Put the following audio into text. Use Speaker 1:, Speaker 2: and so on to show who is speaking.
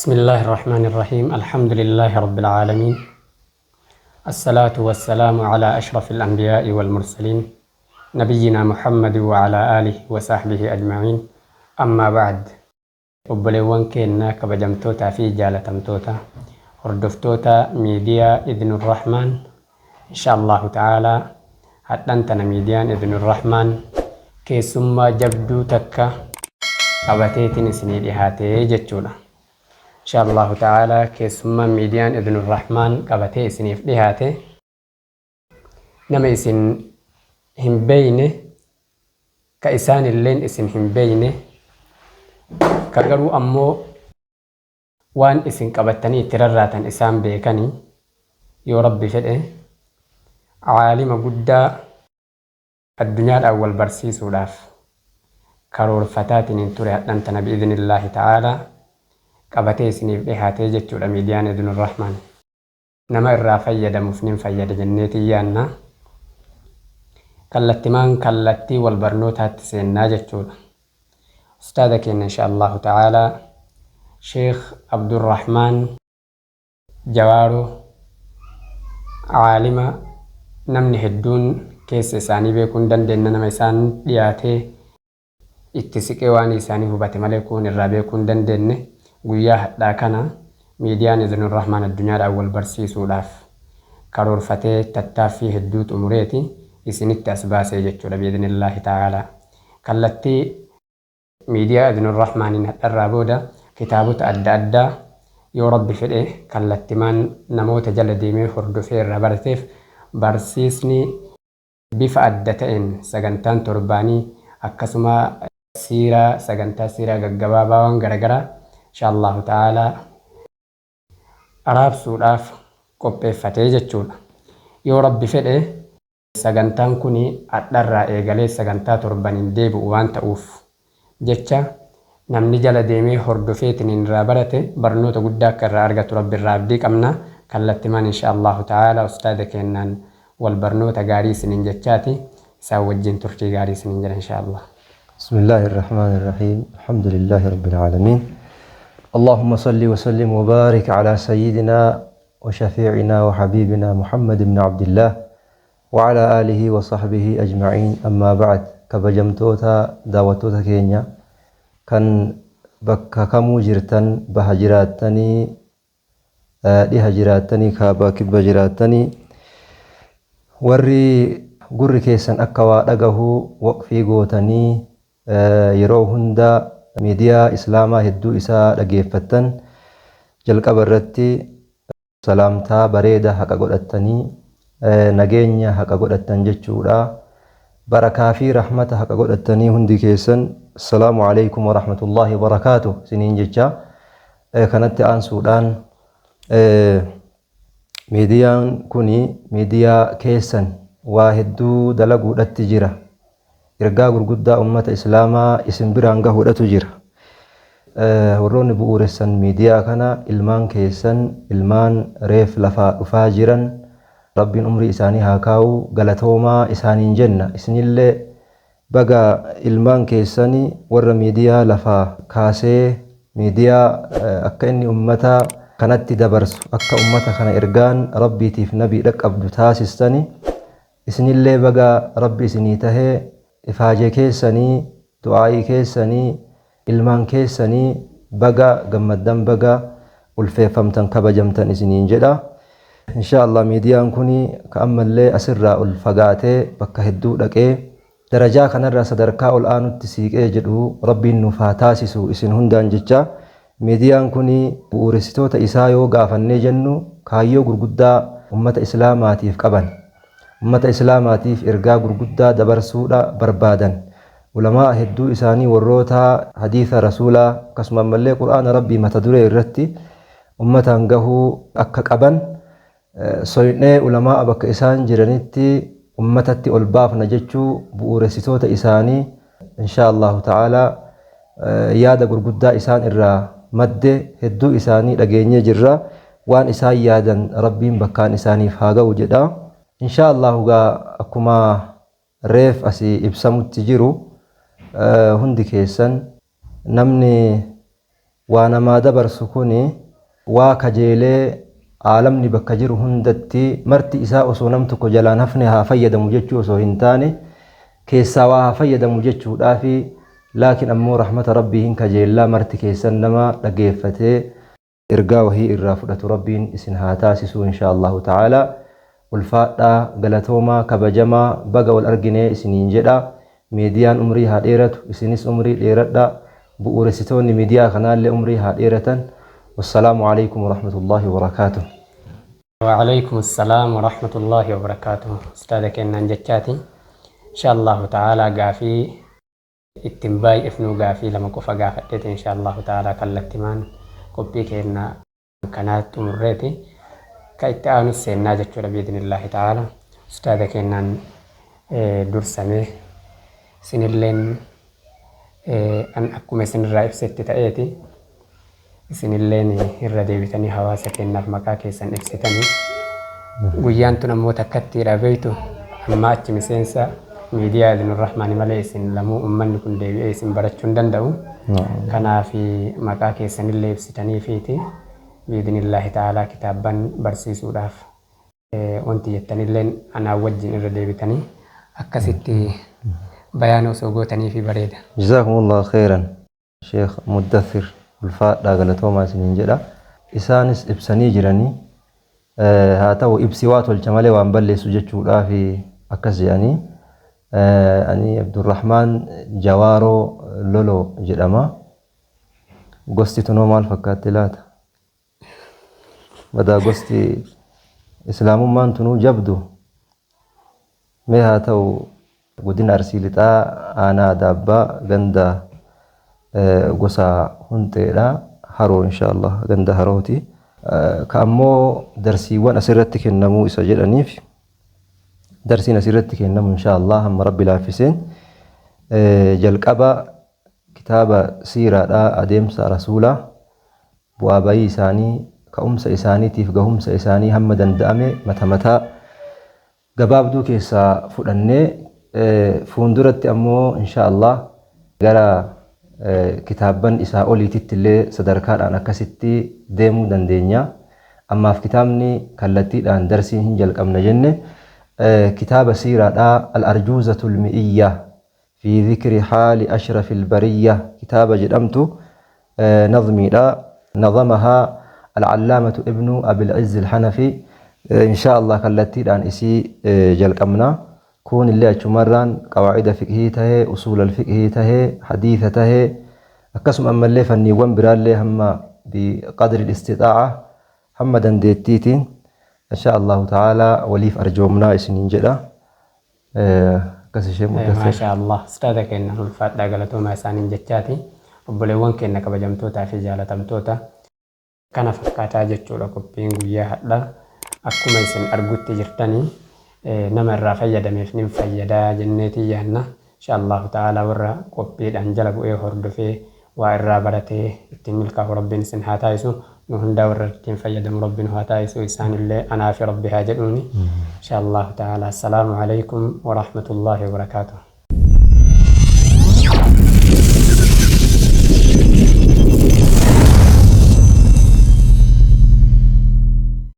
Speaker 1: بسم الله الرحمن الرحيم، الحمد لله رب العالمين، الصلاة والسلام على أشرف الأنبياء والمرسلين، نبينا محمد وعلى آله وصحبه أجمعين، أما بعد. Obboleewwan keenya kabajamtootaa fi jaalatamtoota hordoftoota miidiyaa Idnurrahmaan, insha Allahu ta'aalaa hadhan tana miidiyaan Idnurrahmaan keessummaa jabduu takka qabateetiin isinii dhihaatee jechuudha. Insha Allahu ta'aalaa keessummaan miidiyaan Idnurrahmaan qabatee isiniif dhihaate nama isin hin beeyne, ka isaan illeen isin hin beeyne, ka garuu ammoo waan isin qabattanii itti rarraatan isaan beekanii, yoo Rabbi fedhe caalima guddaa addunyaadhaan wal barsiisuudhaaf karoorfataatiin hin ture hadhan tana bi'idhnillaahi ta'aalaa qabatee isiniif dhihaatee jechuudha. Miidiyaan Idnurrahmaan nama irraa fayyadamuuf nin fayyada jenneetiin yaanna. Kallattimaan kallattii wal barnootaatti seennaa jechuudha. Ustaada keenya, insha Allahu ta'aalaa, Sheekh Abdurrahmaan Jawaaroo, caalima namni hedduun keessa isaanii beekuu hin dandeenye, nama isaan dhiyaatee itti siqee waan isaanii hubate malee kuun irraa beekuu hin dandeenye, guyyaa hadhaa kana miidiyaan Idnurrahmaan addunyaadhaan wal barsiisuudhaaf karoorfatee tattaaffii hedduu xumureeti isinitti as baasee jechuudha. Bi'idhnillaahi ta'aalaa kallattii miidiyaa Idnurrahmaaniin hadharraa booda kitaabota adda addaa, yoo Rabbi fedhe, kallattimaan namoota jala deemee hordofee irraa barateef barsiisni bifa adda ta'een sagantaan torbaanii, akkasuma siiraa, sagantaa siiraa gaggabaabaa, waan garagaraa insha Allahu ta'aalaa raabsuudhaaf qopheeffatee jechuudha. Yoo Rabbi fedhe sagantaan kun hadharraa eegalee sagantaa torbaniin deebi'u waan ta'uuf jecha, namni jala deemee hordofeetiin irraa barate barnoota guddaa akka irraa argatu Rabbi irraa abdii qabna. Kallattimaan insha Allahu ta'ala ustaada kennaan wal barnoota gaarii isiniin jechaati isaan wajjin turtii gaarii isiniin jedha insha Allah.
Speaker 2: بسم الله الرحمن الرحيم، الحمد لله رب العالمين، اللهم صل وسلم وبارك على سيدنا وشفيعنا وحبيبنا محمد بن عبد الله وعلى آله وصحبه أجمعين، أما بعد. Kabajamtoota daawwattoota keenya kan bakka kamuu jirtan, baha jiraattanii, dhiha jiraattanii, kaabaa kibba jiraattanii, warri gurri keessan akka waa dhagahuu waqfii gootanii yeroo hunda miidiyaa islaamaa hedduu isaa dhageeffattan, jalqaba irratti salaamtaa bareeda haqa godhattanii, nageenya haqa godhattan jechuudha. Barakaa fi rahmata haqa godhattanii hundi keessan, assalaamu alaikum warahmatullaahi wabarakaatu isiniin jecha. Kanatti aansuudhaan, miidiyaan kuni miidiyaa keessan waa hedduu dalaguudhatti jira. Ergaa gurguddaa ummata islaamaa isin biraan gahuudhatu jira. Warroonni bu'uuressan miidiyaa kana ilmaan keessan, ilmaan reef lafaa dhufaa jiran, Rabbiin umrii isaanii haa kaa'u, galatoomaa isaaniin jenna. Isinillee baga ilmaan keessani warra miidiyaa lafaa kaasee miidiyaa akka inni ummata kanatti dabarsu, akka ummata kana ergaan Rabbiitiif nabii dhaqqabdu taasistani. Isinillee baga Rabbi isinii tahee, ifaajee keessanii, du'aa'ii keessanii, ilmaan keessanii baga gammaddan, baga ulfeeffamtan, kabajamtan isiniin jedha. Insha Allah miidiyaan kun ka ammallee asirraa ol fagaatee bakka hedduu dhaqee darajaa kanarraa sadarkaa ol aanutti siiqee jedhu Rabbiin nuuf haa taasisu isin hundaan jecha. Miidiyaan kun bu'uuressitoota isaa yoo gaafannee jennu, kaayyoo gurguddaa ummata islaamaatiif qaban, ummata islaamaatiif ergaa gurguddaa dabarsuudha barbaadan, ulamaa hedduu isaanii warroota hadiisa rasuulaa akkasuma ammallee Qur'aana Rabbii mata duree irratti ummataan gahuu akka qaban soynee, ulamaa bakka isaan jiranitti ummatatti ol baafna jechuu bu'uuressitoota isaanii, insha Allahu ta'ala yaada gurguddaa isaan irraa madde hedduu isaanii dhageenyee jirra. Waan isaan yaadan Rabbiin bakkaan isaaniif haa ga'u jedha. Insha Allahu gaa akkuma reef asii ibsamutti jiru, hundi keessan namni Waa namaa dabarsu kuni waa kajeelee aalamni bakka jiru hundatti marti isaa osoo nam tokko jalaan hafne haa fayyadamu jechuu osoo hin taane, keessaa waa haa fayyadamu jechuudhaafi. Laakiin ammoo rahmata Rabbii hin kajeellaa marti keessan nama dhageeffatee ergaa wahii irraa fudhatu Rabbiin isin haa taasisuu, insha Allahu ta'ala. Ulfaadhaa, galatoomaa, kabajamaa, baga wal arginee isiniin jedha. Miidiyaan umrii haa dheeratu, isinis umrii dheeradha, bu'uuressitoonni miidiyaa kanaallee umrii haa dheeratan. Wassalaamu alaikum warahmatullaahi wabarakaatuh.
Speaker 1: وعليكم السلام ورحمة الله وبركاته. Ustaada kennaan jechaati. Insha Allahu ta'ala gaafii ittiin baay'ifnuu gaafii lama qofa gaafadheeti, insha Allahu ta'ala kallattimaan qophii kenna kanaa xumurreeti ka itti aanus seennaa jechuudha, biidhnillaahi ta'ala. Ustaada kennaan dursamee isinilleen an akkuma isinirraa ibsetti ta'eeti, isinilleen irra deebitanii hawaasa kennaaf maqaa keessan ibsitanii. Guyyaan tun ammoo takkattiidha beeytu, amma achi miseensa miidiyaa Idnurrahmaani malee isin lamuu ummanni kun deebi'ee isin barachuu hin danda'u. Kanaaf maqaa keessanillee ibsitanii fiiti, biidhnillaahi ta'aalaa kitaabban barsiisuudhaaf wanti jettanilleen anaa wajjin irra deebitanii akkasitti bayaana osoo gootanii fi bareeda.
Speaker 2: Jazakumullahu khairan, Sheekh Muddathir, ulfaadhaa, galatoomaa isiniin jedha. Isaanis ibsanii jiranii, haa ta'u ibsi waa tolcha malee waan balleessu jechuudhaaf akkas jedhanii. Ani Abdurrahmaan Jawaaroo Lolo jedhama. Gosti tunoo maal fakkaatti laata? Badaa gosti islaamummaan tunuu jabdu. Mee haa ta'u, godina Arsii Lixaa, aanaa Adaabbaa, ganda gosa Hunxeedha. Haroo, inshaallah, ganda Harooti. Ka ammoo darsiiwwan asirratti kennamuu isa jedhaniif, darsiin asirratti kennamu inshaallah hamma Rabbi laaffiseen jalqaba kitaaba siiraadha, adeemsa rasuulaa, bu'aa bayii isaanii, ka'umsa isaaniitiif gahumsa isaanii hamma danda'ame mata mataa gabaabduu keessaa fudhannee, fuulduratti ammoo insha Allah gara kitaabban isaa oliititti illee sadarkaadhaan akkasitti deemuu dandeenya. Ammaaf kitaabni kallattiidhaan darsiin hin jalqabna jenne kitaaba siiraadhaa Al-Arjuuzatul Mi'iyyaa fi dhikri haali ashrafil bariyya kitaaba jedhamtu nazmiidha. Nazamahaa Al-Allaamatu Ibnu Abil Izzi Al-Hanafi. Insha Allah kallattiidhaan isii jalqabna. Kun illee achumarraan qawaacida fiqhii tahee, usuulal fiqhii tahee, hadiisa tahee, akkasuma ammallee fanniiwwan biraallee hamma biqadri istixaa'a, hamma dandeettiitiin insha Allahu ta'ala waliif arjoomnaa isiniin jedha. Akkas ishee Muddathir.
Speaker 1: Maashaa Allah, ustaada keenya ulfaadhaa, galatoomaa isaaniin jechaati. Obboleewwan keenya kabajamtootaa fi jaalatamtoota, kana fakkaataa jechuudha qophiin guyyaa hadhaa. Akkuma isin argutti jirtanii, nama irraa fayyadameef nin fayyadaa jenneetii yaanna. Insha Allahu ta'ala warra qophiidhaan jala bu'ee hordofee waa irraa baratee ittiin milkaa'u Rabbiin isin haa taasisu. Nu hundaa warra ittiin fayyadamu Rabbiin haa taasisu. Isaanillee anaa fi Rabbi haa jedhuuni. Insha Allahu ta'ala, assalaamu alaikum wa rahmatullahi wa barakaatuh.